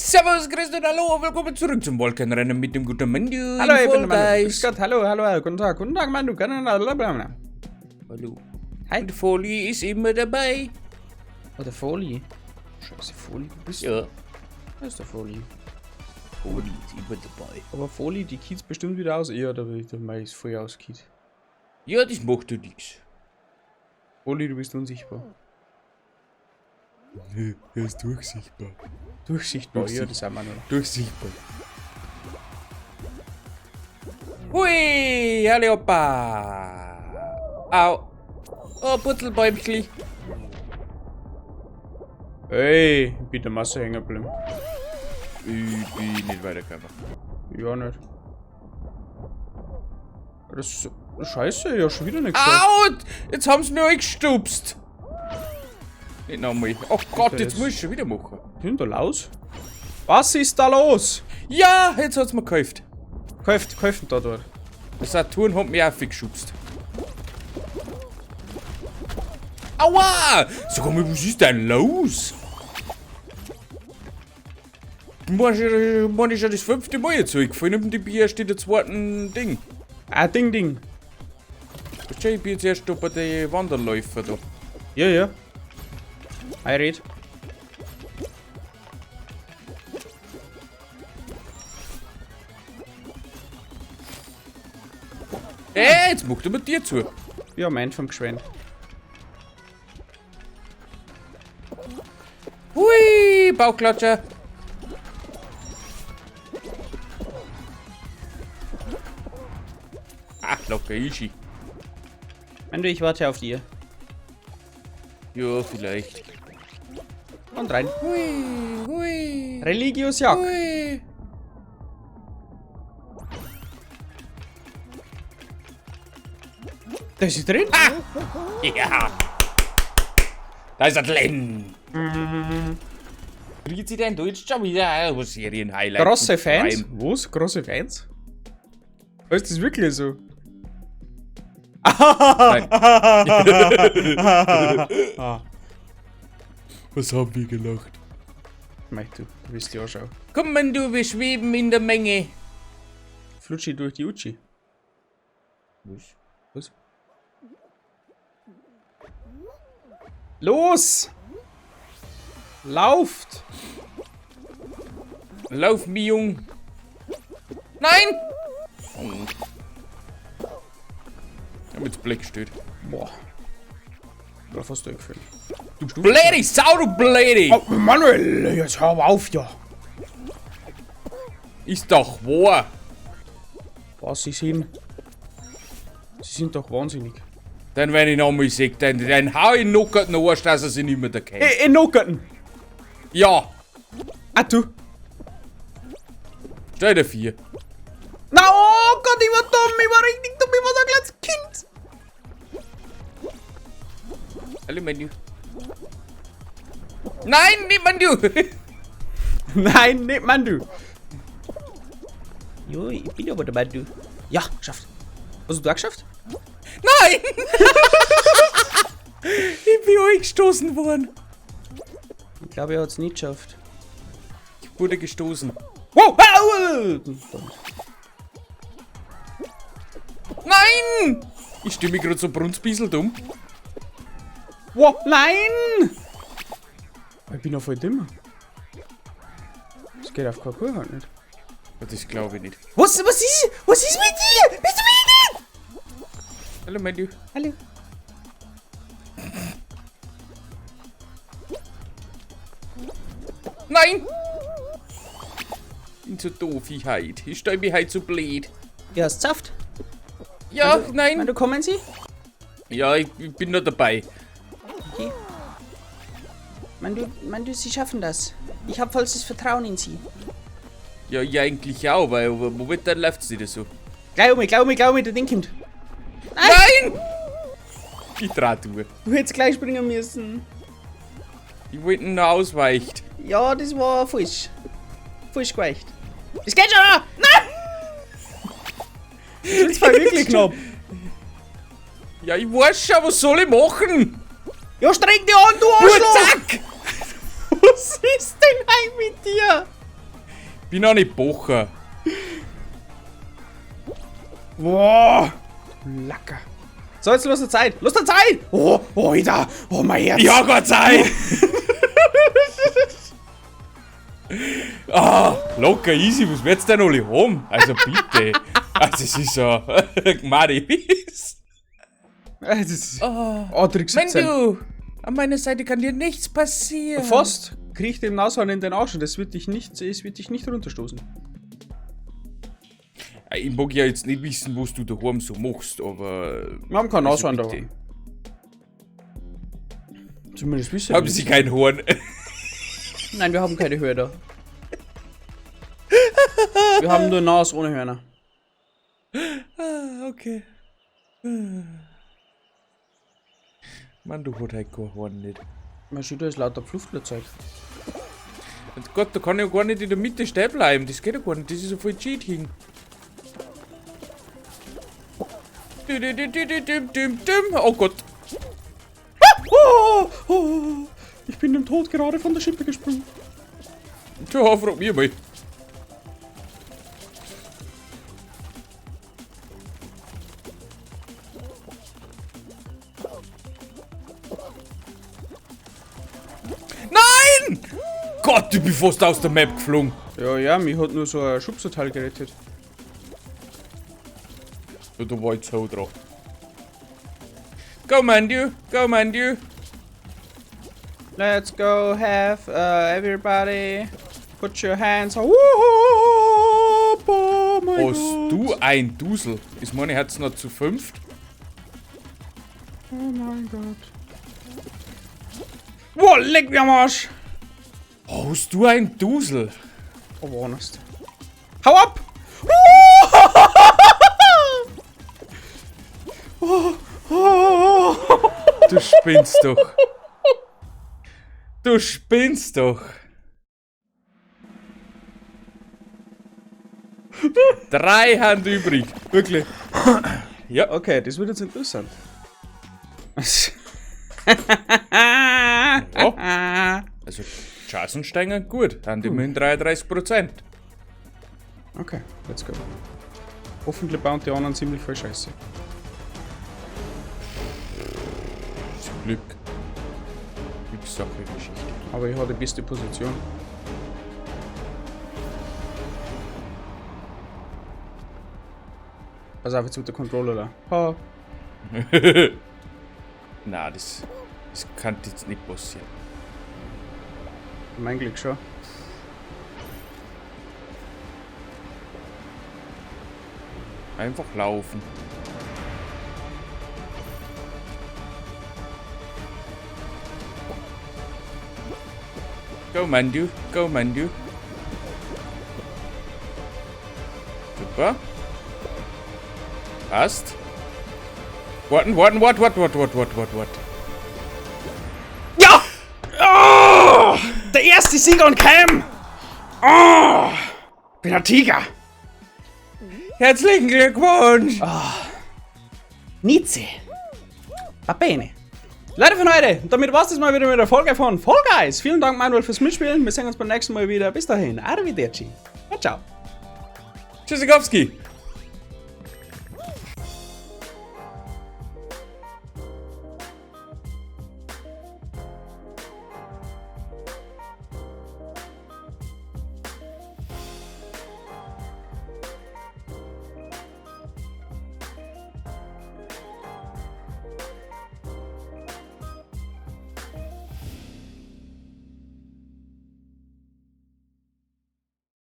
Servus, grüß und hallo, willkommen zurück zum Wolkenrennen mit dem guten Mandu. Hallo, ich bin der Manu. Grüß Gott, hallo, hallo, guten Tag, Manu. Hallo. Hi. Und Folie ist immer dabei. Oh, der Folie. Scheiße, Folie, wo bist du? Ja. Da ist der Folie. Folie ist immer dabei. Aber Folie, die kiet's bestimmt wieder aus. Ja, da mach ich's voll auskiet. Ja, das macht ja nichts. Folie, du bist unsichtbar. Nee, er ist durchsichtbar. Durchsichtbar, ja, das haben wir noch. Durchsichtbar. Hui, hallo Opa. Au. Oh, Putzelbäumchli. Hey, ich bin der Masse hängen geblieben. Ich bin nicht weitergekommen. Ja, nicht. Das ist scheiße, ja, schon wieder nicht geschafft. Au! Jetzt haben sie mich eingestupst. Nicht nochmal. Oh Gott, jetzt muss ich schon wieder machen. Was ist denn da los? Was ist da los? Ja, jetzt hat's mir geholfen. Geholfen da dort. Der Saturn hat mich auch geschubst. Aua! Sag mal, was ist denn los? Ich schon das 5. Mal jetzt zurückgefallen und ich bin erst in der zweiten Ding. Ah, Ding, Ding. Ich bin jetzt erst da bei den Wanderläufer da. Ja, ja. Hi, red. Ey, jetzt macht er mit dir zu. Ja, mein vom Geschwind. Hui, Bauchklatscher. Ach, locker easy. Wenn du, ich warte auf dir. Ja, vielleicht. Und rein. Hui, hui. Religius Jagd. Hui. Da ist sie drin? Ah! Ja! Da ist er drin! Kriegt sie denn du jetzt schon wieder was Serien-Highlight? Große Fans? Was? Große Fans? Ist das wirklich so? Nein. Was haben wir gelacht? Mei, du bist ja schon. Komm, man, du, wir schweben in der Menge. Flutschi durch die Utschi. Was? Was? Los! Lauft! Lauf, mi Jung! Nein! Oh. Ich hab jetzt Blech gestellt. Boah. Da fast durchgefallen. Du blöde Sau, du blöde! Oh, Manuel, jetzt hör auf, ja! Ist doch wahr! Was, sie sind... Sie sind doch wahnsinnig. Dann, wenn ich nochmal sehe, dann hau ich Nockert in den Arsch, dass er sich nicht mehr erkennt. In Nockerten! Ja! Ah, du! Stell dir 4. Na, oh Gott, ich war dumm, ich war richtig dumm, ich war so ein kleines Kind! Hallo, Manu. Nein, nicht Manu! Nein, nicht Manu! Jo, ich bin aber der Manu. Ja, geschafft. Hast du da geschafft? Nein! Ich bin angestoßen worden. Ich glaube, er hat's nicht geschafft. Ich wurde gestoßen. Wow! Au! Nein! Ich stimme mich gerade so brunzbiesel dumm. Wow, nein! Ich bin ja voll dumm. Das geht auf keinen Fall halt nicht. Das glaube ich nicht. Was ist mit dir? Bist du behindert? Hallo, Manu. Hallo. Nein! Ich bin so doof, ich heut. Ich stell mich heute so blöd. Ja, hast du Saft? Ja, nein. Manu, kommen Sie? Ja, ich bin noch dabei. Okay. Manu, Sie schaffen das. Ich hab vollstes Vertrauen in Sie. Ja, ich eigentlich auch, weil momentan läuft's nicht so. Gleich um mich, gleich um mich, gleich um mich, der Ding kommt. Nein! Ich trau durch. Du hättest gleich springen müssen. Ich wollte ihn noch ausweichen. Ja, das war falsch. Falsch geweicht. Das geht schon! Nein! Das ist zwar wirklich knapp. Ja, ich weiß schon, was soll ich machen? Ja, streng dich an, du Arschloch! Zack! Was ist denn heim mit dir? Bin auch nicht Bocher. Boah. Lacker. So, jetzt los der Zeit. Los der Zeit! Oh, oh, Alter. Oh, mein Herz. Ja, Gott sei! Ah, locker easy, was wird's denn alle haben? Also bitte. Also es ist ja Gmadi. Das ist, oh, Trick 17. du, an meiner Seite kann dir nichts passieren. Fast kriech dem Nashorn in den Arsch und das wird dich nicht, es wird dich nicht runterstoßen. Ich mag ja jetzt nicht wissen, was du daheim so machst, aber. Wir haben kein Also Nashorn bitte. daheim. Zumindest wissen Haben wir sie kein Horn? Nein, wir haben keine Hörner. Wir haben nur Nas ohne Hörner. Ah, okay. Mann, du hast halt kein Horn nicht. Man sieht, da ist lauter Pfluftlerzeug. Und Gott, da kann ich ja gar nicht in der Mitte stehen bleiben. Das geht ja gar nicht. Das ist ja voll Cheating. Dü, dü, dü, dü, dü, düm, düm, düm. Oh Gott. Oh, oh, ich bin dem Tod gerade von der Schippe gesprungen. Tja, frag mich mal. Nein! Gott, ich bin fast aus der Map geflogen. Ja, ja, mich hat nur so ein Schubserteil gerettet. Ja, da war ich so dran. Go, man, du. Go, man, du. Let's go have everybody put your hands up. Oh mein Hast Gott. du ein Dusel? Ist meine Herz noch zu fünft? Oh mein Gott. Boah, leck mir am Arsch. Hast du ein Dusel? Oh, honest. Hau ab! Oh, oh, oh. Du spinnst doch. Du spinnst doch. 3 Hand übrig. Wirklich? Ja. Okay, das wird jetzt interessant. Ja. Also, Chancen steigen gut. Haben immerhin 33%. Okay, let's go. Hoffentlich bauen die anderen ziemlich viel Scheiße. Zum Glück. Glückssache Geschichte. Aber ich habe die beste Position. Pass auf, jetzt mit der Controller da. Ha. Na, das kann jetzt nicht passieren. Mein Glück schon. Einfach laufen. Go, Mandu. Go, Mandu. Super. Passt. Warten, warten, wart, wart, wart, wart, wart, wart, wart. Ja! Oh! Der erste Sieg on Cam! Oh! Bin ein Tiger! Herzlichen Glückwunsch! Oh. Nietzsche. Va bene. Leute von heute, und damit war's das mal wieder mit der Folge von Fall Guys. Vielen Dank, Manuel, fürs Mitspielen. Wir sehen uns beim nächsten Mal wieder. Bis dahin, arrivederci. Ciao, ciao. Tschüssikowski.